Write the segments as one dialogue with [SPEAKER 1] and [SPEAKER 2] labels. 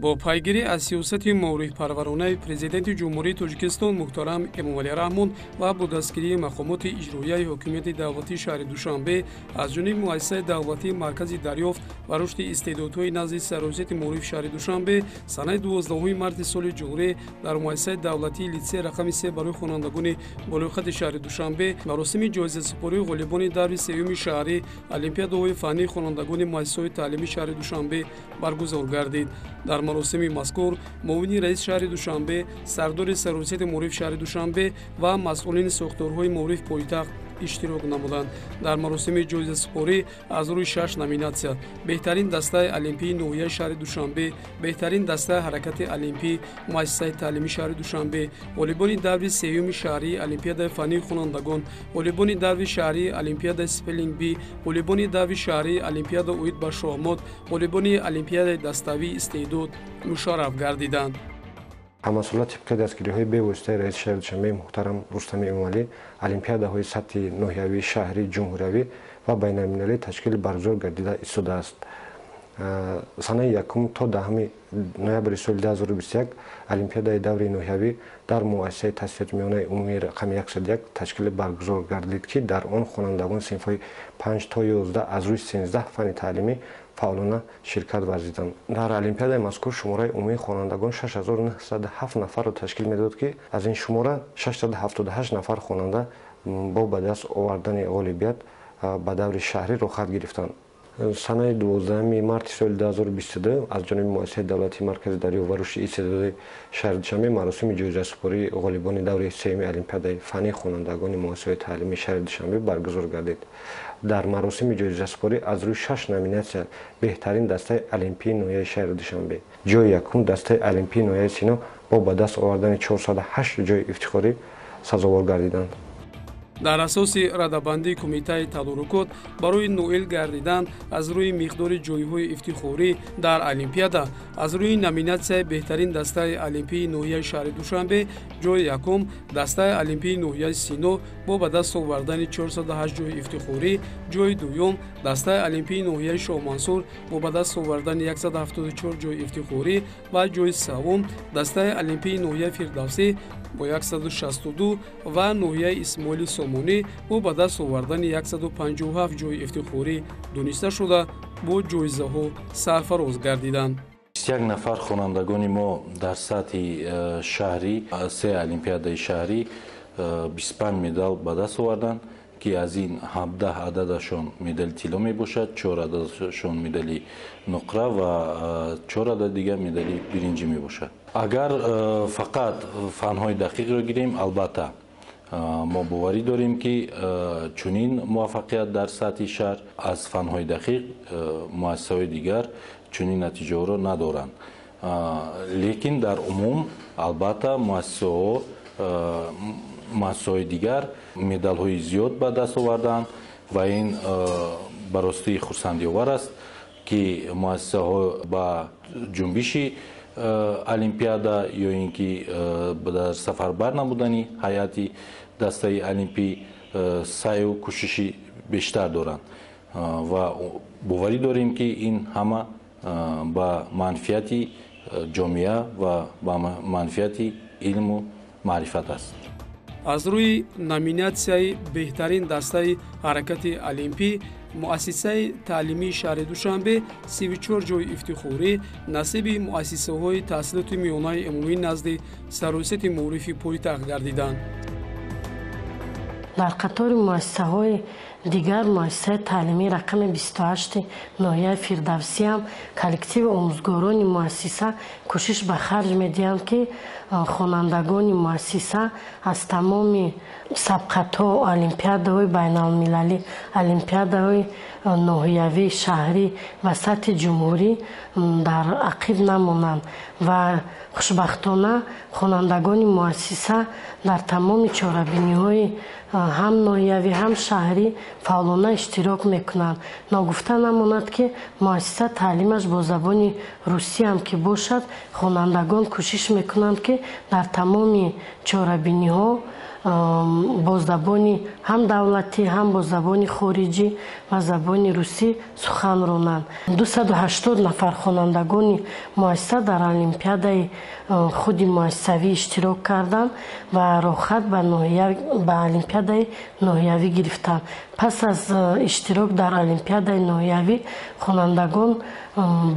[SPEAKER 1] Бо пайгирӣ аз сиёсати маорифпарваронаи Президенти Ҷумҳурии Тоҷикистон муҳтарам Эмомалӣ Раҳмон ва бо дастгирии мақомоти иҷроияи ҳокимияти давлатии шаҳри Душанбе аз ҷониби муассисаи давлатии Маркази дарёфт ва рушди истеъдодҳои назди Сарраёсати маорифи шаҳри Душанбе санаи 12 марти соли ҷорӣ дар муассисаи давлатии литсей рақами 3 барои хонандагони болоқадди шаҳри Душанбе маросими ҷоизасупории ғолибони даври сеюми шаҳрӣ олимпиадаҳои фаннии хонандагони муассисаҳои таълимии шаҳри Душанбе баргузор гардид. Дар маросими мазкур муовини раиси шаҳри Душанбе, сардори Сарраёсати маорифи шаҳри Душанбе ва масъулини сохторҳои маорифи пойтахт иштирок намуданд. Дар маросими ҷоизасупорӣ аз рӯи 6 номинатсия: беҳтарин дастаи олимпии ноҳияи шаҳри Душанбе, беҳтарин дастаи ҳаракати олимпӣ муассисаи таълимии шаҳри Душанбе, ғолибони даври сеюми шаҳрии олимпиадаи фаннии хонандагон, ғолибони даври шаҳрии олимпиадаи Spelling Bee, ғолибони даври шаҳрии олимпиада оид ба шоҳмот, ғолибони олимпиадаи даставии истеъдод мушарраф гардиданд.
[SPEAKER 2] Ҳамасола тибқи дастгириҳои бевоситаи раиси шаҳри Душанбе муҳтарам Рустами Эмомалӣ олимпиадаҳои сатҳи ноҳиявӣ, шаҳрӣ, ҷумҳуриявӣ ва байналмилалӣ ташкил баргузор гардида истодааст. Санаи 1 то 10 ноябри соли 2021 олимпиадаи даври ноҳиявӣ дар муассисаи таҳсилоти миёнаи умумии рақами 101 ташкил баргузор гардид, ки дар он хонандагон синфҳои 5 то 11 аз рӯи 13 фанни таълимӣ фаъолона ширкат варзиданд. Дар олимпиадаи мазкур шумораи умумии хонандагон 6907 нафарро ташкил медод, ки аз ин шумора 678 нафар хонанда бо ба даст овардани ғолибият ба даври шаҳрӣ роҳхат гирифтанд. Санаи 12 марти соли 2022 аз ҷониби муассисаи давлатии Маркази дарёфт ва рушди истеъдоди шаҳри Душанбе маросими ҷоизасупории ғолибони даври сеюми олимпиадаи фаннии хонандагони муассисаҳои таълимии шаҳри Душанбе баргузор гардид. Дар маросими ҷоизасупорӣ аз рӯи 6 номинатсия беҳтарин дастаи олимпии ноҳияи шаҳри Душанбе, ҷои якум дастаи олимпии ноҳияи Сино бо ба даст овардани 408 ҷои ифтихорӣ сазовор гардиданд.
[SPEAKER 1] Дар асоси радабандии кумитаи тадорукот барои ноил гардидан аз рӯи миқдори ҷойҳои ифтихорӣ дар олимпиада аз рӯи номинатсияи беҳтарин дастаи олимпии ноҳияи шаҳри Душанбе ҷои якум дастаи олимпии ноҳияи Сино бо ба даст овардани 408 ҷои ифтихорӣ, ҷои дуюм дастаи олимпии ноҳияи Шоҳмансур бо ба даст овардани 174 ҷои ифтихорӣ ва ҷои севум дастаи олимпии ноҳияи Фирдавсӣ бо 162 ва ноҳияи Исмоили Сомонӣ бо ба даст овардани 157 ҷои ифтихорӣ дониста шуда бо ҷоизаҳо сарфароз гардиданд.
[SPEAKER 3] 21 нафар хонандагони мо дар сатҳи шаҳрӣ се олимпиадаи шаҳрӣ 25 медал ба даст оварданд, ки аз ин 17 ададашон медали тилло мебошад, 4 ададашон медали нуқра ва 4 адад дигар медали биринҷӣ мебошад. Агар фақат фанҳои дақиқро гирем, албатта мо боварӣ дорем, ки чунин муваффақият дар сатҳи шаҳр аз фанҳои дақиқ муассисаҳои дигар чунин натиҷаҳоро надоранд. Лекин дар умум албатта муассисаҳои дигар медалҳои зиёд ба даст оварданд ва ин ба ростии хурсандиовар аст, ки муассисаҳо ба ҷунбиши олимпиада ё ин ки дар сафарбар намудани ҳайати дастаи олимпӣ саъю кӯшиши бештар доранд ва боварӣ дорем, ки ин ҳама ба манфиати ҷомеа ва ба манфиати илму маърифат аст.
[SPEAKER 1] Аз рӯи номинатсияи беҳтарин дастаи ҳаракати олимпӣ муассисаи таълимии шаҳри Душанбе 34 ҷои ифтихорӣ насиби муассисаҳои таҳсилоти миёнаи умумӣ назди Сарраёсати маорифи пойтахт гардиданд.
[SPEAKER 4] Дар қатори муассисаҳои дигар муассисаи таълимии рақами 28 ноҳияи Фирдавсиам коллективи омӯзгорони муассиса кӯшиш ба харҷ медиҳанд, ки хонандагони муассиса аз тамоми сабқатҳо, олимпиадаҳои байналмилалӣ, олимпиадаҳои ноҳиявӣ, шаҳрӣ ва сатҳи ҷумҳурӣ дар ақиб намонанд ва хушбахтона хонандагони муассиса дар тамоми чорабиниҳои ҳам ноҳиявӣ, ҳам шаҳрӣ фаъолона иштирок мекунанд. Ногуфта намонад, ки муассиса таълимаш бо забони русӣ ҳам ки бошад, хонандагон кӯшиш мекунанд, ки дар тамоми чорабиниҳо бо забони ҳам давлатӣ, ҳам бо забони хориҷӣ ва забони русӣ сухан ронанд. 280 нафар хонандагони муассиса дар олимпиадаи худи муассисавӣ иштирок карданд ва роҳхат ба олимпиадаи ноҳиявӣ гирифтанд. Пас аз иштирок дар олимпиадаи ноҳиявӣ хонандагон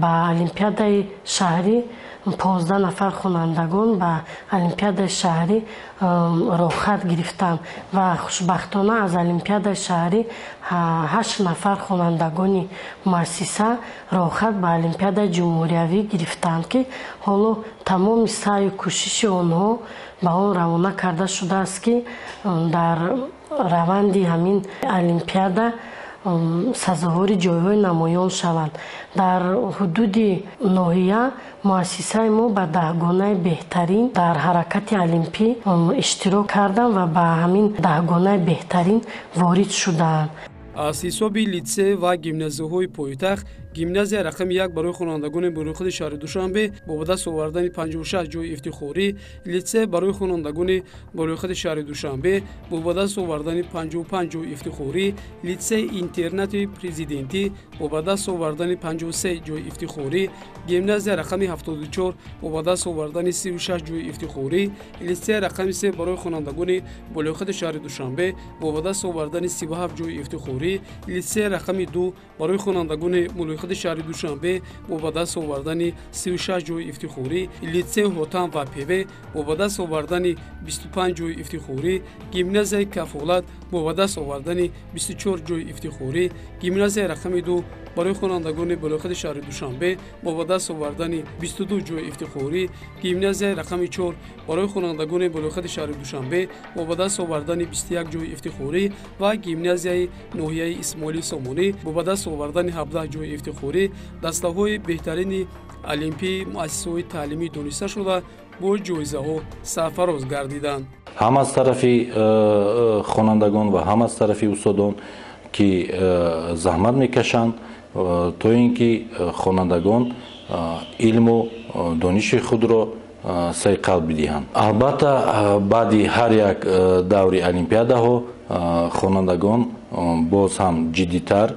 [SPEAKER 4] ба олимпиадаи шаҳрӣ, 15 нафар хонандагон ба олимпиадаи шаҳрӣ роҳхат гирифтанд ва хушбахтона аз олимпиадаи шаҳрӣ 8 нафар хонандагони муассиса роҳхат ба олимпиадаи ҷумҳуриявӣ гирифтанд, ки ҳоло тамоми саъю кӯшиши онҳо ба он равона карда шудааст, ки дар раванди ҳамин олимпиада сазовори ҷойҳои намоён шаванд. Дар ҳудуди ноҳия муассисаи мо ба 10-гонаи беҳтарин дар ҳаракати олимпӣ иштирок карданд ва ба ҳамин 10-гонаи беҳтарин ворид шудаанд.
[SPEAKER 1] Аз ҳисоби литсей ва гимназияҳои пойтахт гимназия рақами 1 барои хонандагони болоқади шаҳри Душанбе бо ба даст овардани 56 ҷойи ифтихорӣ, литсей барои хонандагони болоқади шаҳри Душанбе бо ба даст овардани 55 ҷойи ифтихорӣ, литсей интернати президентӣ бо ба даст овардани 53 ҷойи ифтихорӣ, гимназия рақами 74 бо ба даст овардани 36 ҷойи ифтихорӣ, литсей рақами 3 барои хонандагони болоқади шаҳри Душанбе бо ба даст овардани 37 ҷойи ифтихорӣ, литсей рақами 2 барои хонандагони болоқади шаҳри Душанбе бо ба даст овардани 36 ҷойи ифтихорӣ, литсей Ҳотам ва ПВ бо ба даст овардани 25 ҷойи ифтихорӣ, гимназияи Кафолат бо ба даст овардани 24 ҷойи ифтихорӣ, гимназияи рақами 2 барои хонандагони болоқади шаҳри Душанбе бо ба даст овардани 22 ҷойи ифтихорӣ, гимназияи рақами 4 барои хонандагони болоқади шаҳри Душанбе бо ба даст овардани 21 ҷойи ифтихорӣ ва гимназияи ноҳияи Исмоили Сомонӣ бо ба даст овардани 17 ҷойи ифтихорӣ дастаҳои беҳтарини олимпии муассисаҳои таълимӣ дониста шуда, бо ҷоизаҳо сарфароз гардиданд.
[SPEAKER 3] Ҳам аз тарафи хонандагон ва ҳам аз тарафи устодон, ки заҳмат мекашанд, то ин ки хонандагон илму дониши худро сайқал бидиҳанд. Албатта, баъди ҳар як даври олимпиадаҳо хонандагон боз ҳам ҷиддитар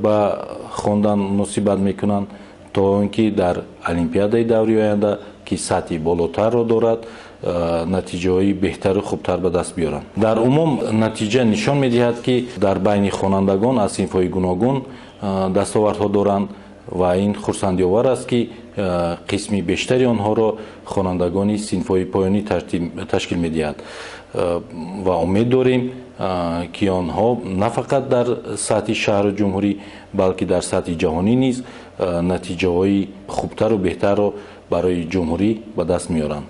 [SPEAKER 3] ба хондан муносибат мекунанд, то он ки дар олимпиадаи даври оянда, ки сатҳи болотарро дорад, натиҷаҳои беҳтару хубтар ба даст биёранд. Дар умум натиҷа нишон медиҳад, ки дар байни хонандагон аз синфҳои гуногун дастовардҳо доранд ва ин хурсандиовар аст, ки қисми бештари онҳоро хонандагони синфҳои поёнӣ ташкил медиҳад ва умед дорем, ки онҳо на фақат дар сатҳи шаҳру ҷумҳурӣ, балки дар сатҳи ҷаҳонӣ низ натиҷаҳои хубтару беҳтарро барои ҷумҳурӣ ба даст меоранд.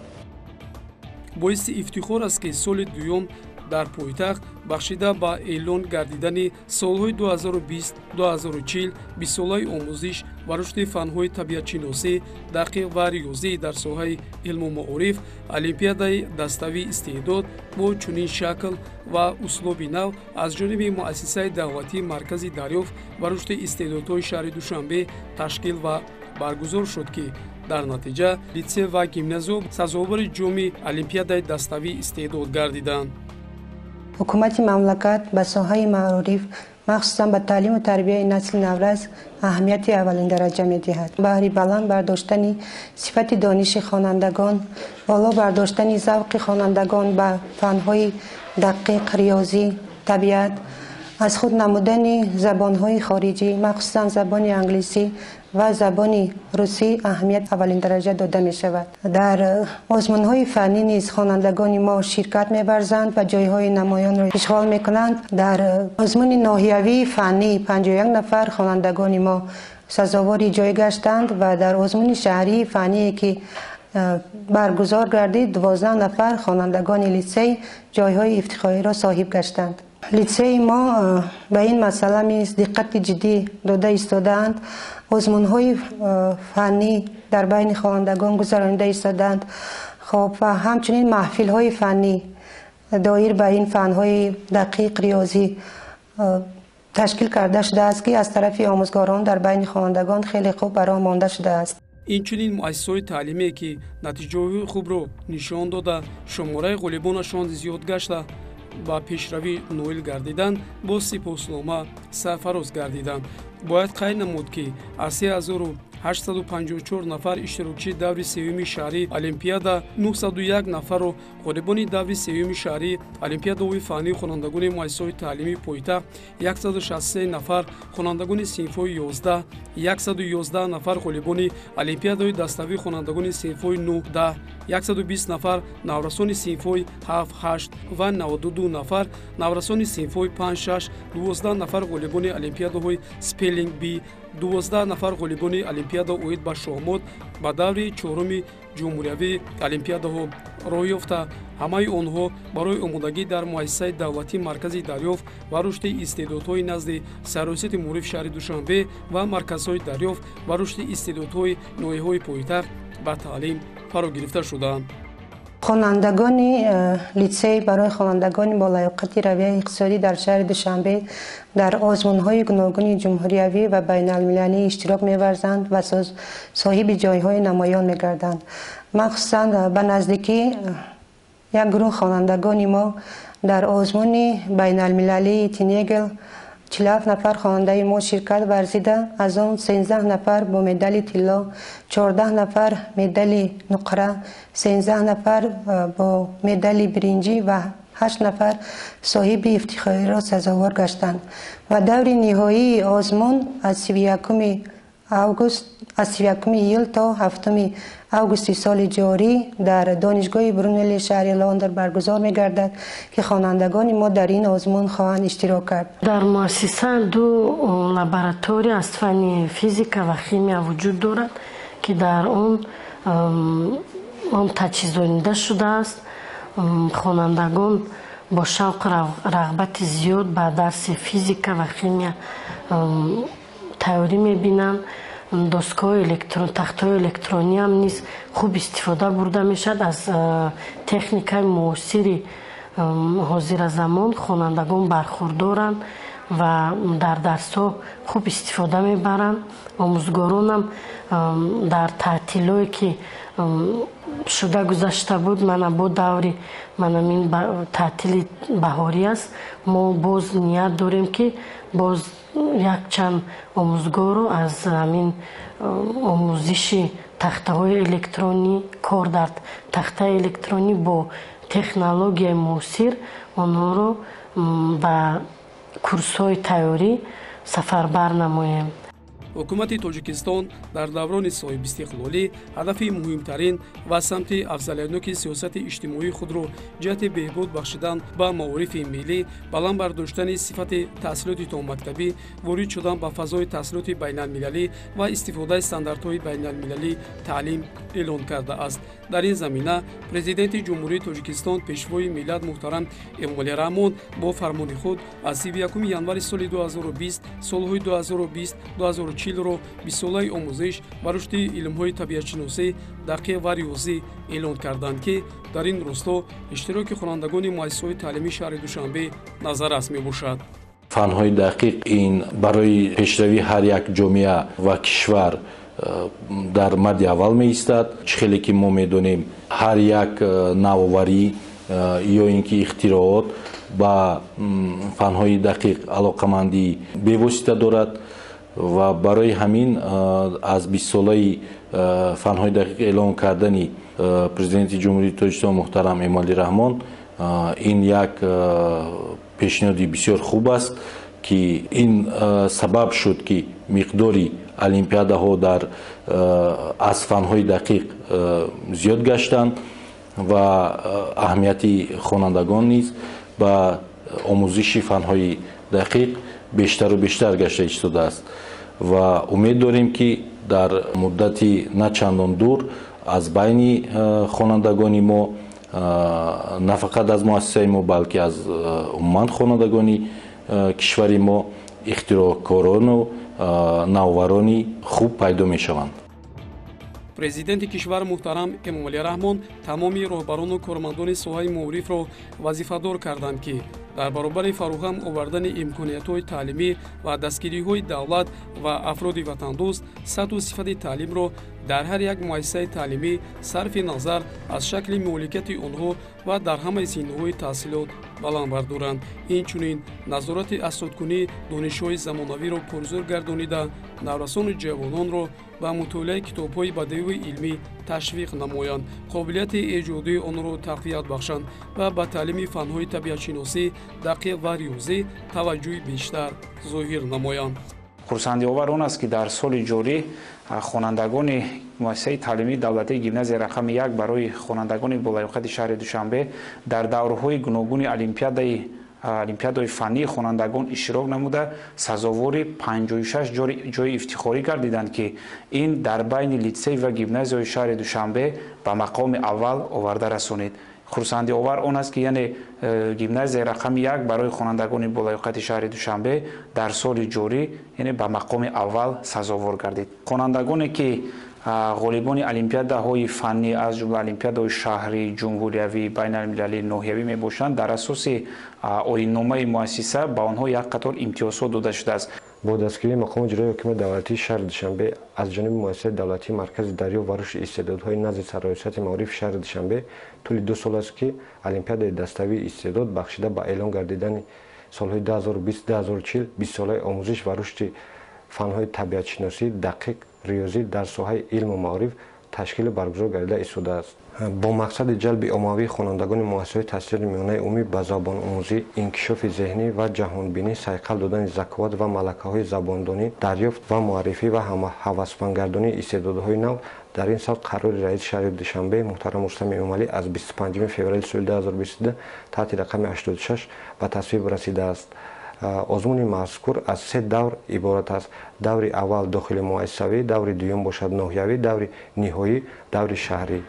[SPEAKER 1] Боиси ифтихор аст, ки соли дуюм дар пойтахт бахшида ба эълон гардидани солҳои 2020-2040 бистсолаи омӯзиш ва рушди фанҳои табиатшиносӣ, дақиқ ва риёзӣ дар соҳаи илму маориф олимпиадаи даставии истеъдод бо чунин шакл ва услуби нав аз ҷониби муассисаи давлатии Маркази дарёфт ва рушди истеъдодҳои шаҳри Душанбе ташкил ва баргузор шуд, ки дар натиҷа литсей ва гимназиё сазовори ҷоми олимпиадаи даставии истеъдод гардиданд.
[SPEAKER 5] Ҳукумати мамлакат ба соҳаи маориф, махсусан ба таълиму тарбияи насли наврас аҳамияти аввалиндараҷа медиҳад. Баҳри баланд бардоштани сифати дониши хонандагон, боло бардоштани завқи хонандагон ба фанҳои дақиқ, риёзӣ, табиат, аз худ намудани забонҳои хориҷӣ, махсусан забони англисӣ ва забони русӣ аҳамият аввалиндараҷа дода мешавад. Дар озмунҳои фаннӣ низ хонандагони мо ширкат меварзанд ва ҷойҳои намоёнро ишғол мекунанд. Дар озмуни ноҳиявии фаннӣ 51 нафар хонандагони мо сазовори ҷой гаштанд ва дар озмуни шаҳрии фанние, ки баргузор гардид, 12 нафар хонандагони литсей ҷойҳои ифтихориро соҳиб гаштанд. Литсеи мо ба ин масъала низ диққати ҷиддӣ дода истодаанд. Озмунҳои фаннӣ дар байни хонандагон гузаронида истодаанд. Хоб, ва ҳамчунин маҳфилҳои фаннӣ доир ба ин фанҳои дақиқ, риёзӣ Ташкил карда шудааст, ки аз тарафи омӯзгорон дар байни хонандагон хеле хуб ба роҳ монда шудааст.
[SPEAKER 1] Инчунин муассисаҳои таълимие, ки натиҷаҳои хубро нишон дода, шумораи ғолибонашон зиёд гашта, ба пешравӣ ноил гардиданд, бо сипоснома сарфароз гардиданд. Бояд қайд намуд, ки аз 3854 нафар иштирокчии даври сеюми шаҳрии олимпиада 901 нафарро ғолибони даври сеюми шаҳрии олимпиадаҳои фаннии хонандагони муассисаҳои таълимии пойтахт, 163 нафар хонандагони синфҳои 11, 111 нафар ғолибони олимпиадаҳои даставии хонандагони синфҳои 9, 10, 120 нафар наврасони синфҳои 7, 8 ва 92 нафар наврасони синфҳои 5, 6, 12 нафар ғолибони олимпиадаҳои Spelling Bee, 12 нафар ғолибони олимпиада оид ба шоҳмот ба даври чоруми ҷумҳуриявии олимпиадаҳо роҳ ёфта, ҳамаи онҳо барои омодагӣ дар муассисаи давлатии Маркази дарёфт ва рушди истеъдодҳои назди Сарраёсати маорифи шаҳри Душанбе ва марказҳои дарёфт ва рушди истеъдодҳои ноҳияҳои пойтахт ба таълим фаро гирифта шуданд.
[SPEAKER 5] Хонандагони литсей барои хонандагони бо лаёқати равияи иқтисодӣ дар шаҳри Душанбе дар озмунҳои гуногуни ҷумҳуриявӣ ва байналмилалӣ иштирок меварзанд ва соҳиби ҷойҳои намоён мегарданд. Махсусан ба наздикӣ як гурӯҳ хонандагони мо дар озмуни байналмилалии Тинегел 47 нафар хонандаи мо ширкат варзида, аз он 13 нафар бо медали тилло, 14 нафар медали нуқра, 13 нафар бо медали биринҷӣ ва 8 нафар соҳиби ифтихориро сазовор гаштанд. Ва даври ниҳоии озмун аз 31 август, аз 31 июл то 7 августи соли ҷорӣ дар Донишгоҳи Брунели шаҳри Лондон баргузор мегардад, ки хонандагони мо дар ин озмун хоҳанд иштирок кард.
[SPEAKER 4] Дар муассиса ду лаборатория аз фанни физика ва химия вуҷуд дорад, ки дар он таҷҳизонида шудааст. Хонандагон бо шавқу рағбати зиёд ба дарси физика ва химия тайёрӣ мебинанд. Доскаҳои электрон, тахтаҳои электронӣ ҳам низ хуб истифода бурда мешавад. Аз техникаи муосири ҳозиразамон хонандагон бархурдоранд ва дар дарсҳо хуб истифода мебаранд. Омӯзгоронам дар таътилое ки шуда гузашта буд, мана бо даври манамин таътили баҳорӣ аст, мо боз ният дорем, ки боз якчанд омӯзгорро аз ҳамин омӯзиши тахтаҳои электронӣ, кор дар тахтаи электронӣ бо технологияи муосир онҳоро ба курсҳои тайёрӣ сафарбар намоем.
[SPEAKER 1] Ҳукумати Тоҷикистон дар даврони соҳибистиқлолӣ ҳадафи муҳимтарин ва самти афзалиятноки сиёсати иҷтимоии худро ҷиҳати беҳбуд бахшидан ба маорифи миллӣ, баланд бардоштани сифати таҳсилоти томактабӣ, ворид шудан ба фазои таҳсилоти байналмилалӣ ва истифодаи стандартҳои байналмилалии таълим эълон кардааст. Дар ин замина Президенти Ҷумҳурии Тоҷикистон, Пешвои миллат муҳтарам Эмомалӣ Раҳмон бо фармони худ аз 31 январи соли 2020 солҳои 2020-2040-ро бистсолаи омӯзиш ва рушди илмҳои табиатшиносӣ, дақиқ ва риёзӣ эълон карданд, ки дар ин росто иштироки хонандагони муассисаҳои таълимии шаҳри Душанбе назаррас мебошад.
[SPEAKER 3] Фанҳои дақиқ ин барои пешравии ҳар як ҷомеа ва кишвар дар мадди аввал меистад. Чӣ хеле ки мо медонем, ҳар як навоварӣ ё ин ки ихтироот ба фанҳои дақиқ алоқамандӣ бевосита дорад ва барои ҳамин аз бистсолаи фанҳои дақиқ эълон кардани Президенти Ҷумҳурии Тоҷикистон муҳтарам Эмомалӣ Раҳмон ин як пешниҳоди бисёр хуб аст, ки ин сабаб шуд, ки миқдори олимпиадаҳо дар аз фанҳои дақиқ зиёд гаштанд ва аҳамияти хонандагон низ ба омӯзиши фанҳои дақиқ бештару бештар гашта истодааст ва умед дорем, ки дар муддати на чандон дур аз байни хонандагони мо, на фақат аз муассисаи мо, балки аз умуман хонандагони кишвари мо ихтироъкорону навоварони хуб пайдо мешаванд.
[SPEAKER 1] Президенти кишвар муҳтарам Эмомалӣ Раҳмон тамоми роҳбарону кормандони соҳаи маорифро вазифадор карданд, ки Дар баробари фароҳам овардани имкониятҳои таълимӣ ва дастгириҳои давлат ва афроди ватандӯст, сатҳу сифати таълимро дар ҳар як муассисаи таълимӣ сарфи назар аз шакли моликияти онҳо ва дар ҳамаи синнҳои таҳсилот баланд бардоранд. Инчунин назорати азсудкунии донишҳои замонавиро пурзӯр гардонида, наврасону ҷавононро ба мутолиаи китобҳои бадеию илмӣ ташвиқ намоянд, қобилияти эҷодии онро тақвият бахшанд ва ба таълими фанҳои табиатшиносӣ, дақиқ ва риёзӣ таваҷҷӯҳи бештар зоҳир намоянд.
[SPEAKER 6] Хурсандиовар он аст, ки дар соли ҷорӣ хонандагони муассисаи таълимии давлатии гимназияи рақами 1 барои хонандагони болаёқати шаҳри Душанбе дар даврҳои гуногуни олимпиадаҳои фаннии хонандагон иштирок намуда, сазовори 56 ҷои ифтихорӣ гардиданд, ки ин дар байни литсей ва гимназияҳои шаҳри Душанбе ба мақоми аввал оварда расонид. Хурсандиовар он аст, ки яъне гимназияи рақами 1 барои хонандагони болаёқати шаҳри Душанбе дар соли ҷорӣ яъне ба мақоми аввал сазовор гардид. Хонандагоне ки ғолибони олимпиадаҳои фаннӣ, аз ҷумла олимпиадаҳои шаҳрӣ, ҷумҳуриявӣ, байналмилалӣ, ноҳиявӣ мебошанд, дар асоси оинномаи муассиса ба онҳо як қатор имтиёзҳо дода шудааст.
[SPEAKER 2] Бо дастгирии мақоми иҷроии ҳокимияти давлатии шаҳри Душанбе аз ҷониби муассисаи давлатии маркази дарёфт ва рушди истеъдодҳои назди сарраёсати маорифи шаҳри Душанбе тӯли 2 сол аст, ки олимпиадаи даставии истеъдод бахшида ба эълон гардидани солҳои 2020-2040 бистсолаи омӯзиш ва рушди фанҳои табиатшиносӣ, дақиқ, риёзӣ дар соҳаи илму маориф ташкилу баргузор гардида истодааст. Бо мақсади ҷалби оммавии хонандагони муассисаҳои таҳсилоти миёнаи умумӣ ба забономӯзӣ, инкишофи зеҳнӣ ва ҷаҳонбинӣ, сайқал додани заковат ва малакаҳои забондонӣ, дарёфт ва муаррифӣ ва ҳавасмандгардонии истеъдодҳои нав, дар ин сол қарори раиси шаҳри Душанбе муҳтарам Рустами Эмомалӣ аз 25 феврали соли 2022 таҳти рақами 86 ба тасвиб расидааст. Озмуни мазкур аз 3 давр иборат аст. Даври аввал дохили муассисавӣ, даври дуюм бошад ноҳиявӣ, даври ниҳоӣ даври шаҳрӣ.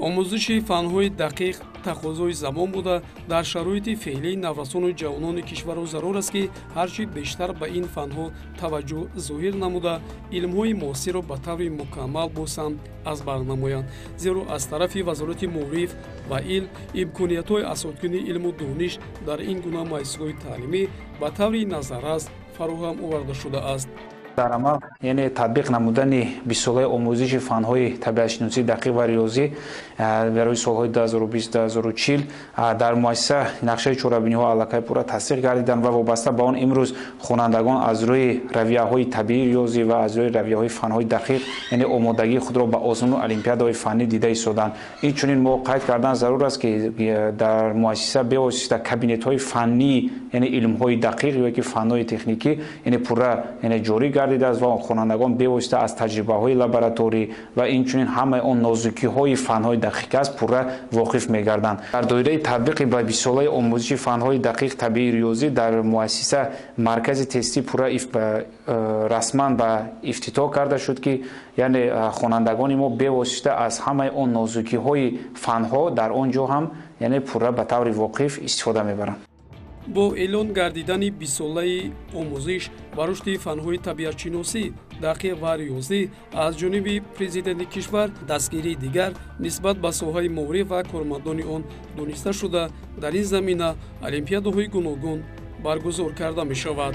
[SPEAKER 1] Омӯзиши фанҳои дақиқ тақозои замон буда, дар шароити феълии наврасону ҷавонони кишварро зарур аст, ки ҳарчи бештар ба ин фанҳо таваҷҷӯҳ зоҳир намуда, илмҳои муосирро ба таври мукаммал боз ҳам аз бар намоянд. Зеро аз тарафи Вазорати маориф ва илм имкониятҳои азсудкунии илму дониш дар ин гуна муассисаҳои таълимӣ ба таври назаррас фароҳам оварда шудааст.
[SPEAKER 6] Дар амал яъне татбиқ намудани бистсолаи омӯзиши фанҳои табиатшиносӣ, дақиқ ва риёзӣ барои солҳои 2020-2040 дар муассиса нақшаи чорабиниҳо аллакай пурра тасдиқ гардиданд ва вобаста ба он имрӯз хонандагон аз рӯи равияҳои табиии риёзӣ ва аз рӯи равияҳои фанҳои дақиқ яъне омодагии худро ба озмуну олимпиадаҳои фаннӣ дида истоданд. Инчунин мо қайд кардан зарур аст, ки дар муассиса бевосита кабинетҳои фаннӣ яъне илмҳои дақиқ ё ки фанҳои техникӣ яъне пурра яъне ҷорӣ гардидааст ва хонандагон бевосита аз таҷрибаҳои лабораторӣ ва инчунин ҳамаи он нозукиҳои фанҳои дақиқ аст пурра воқиф мегарданд. Дар доираи татбиқи ба бистсолаи омӯзиши фанҳои дақиқ, табиӣ, риёзӣ дар муассиса маркази тестӣ пурра расман ба ифтитоҳ карда шуд, ки яъне хонандагони мо бевосита аз ҳамаи он нозукиҳои фанҳо дар он ҷо ҳам яъне пурра ба таври воқиф истифода мебаранд.
[SPEAKER 1] Бо эълон гардидани бистсолаи омӯзиш ва рушди фанҳои табиатшиносӣ, дақиқ ва риёзӣ аз ҷониби президенти кишвар дастгирии дигар нисбат ба соҳаи маориф ва кормандони он дониста шуда, дар ин замина олимпиадаҳои гуногун баргузор карда мешавад.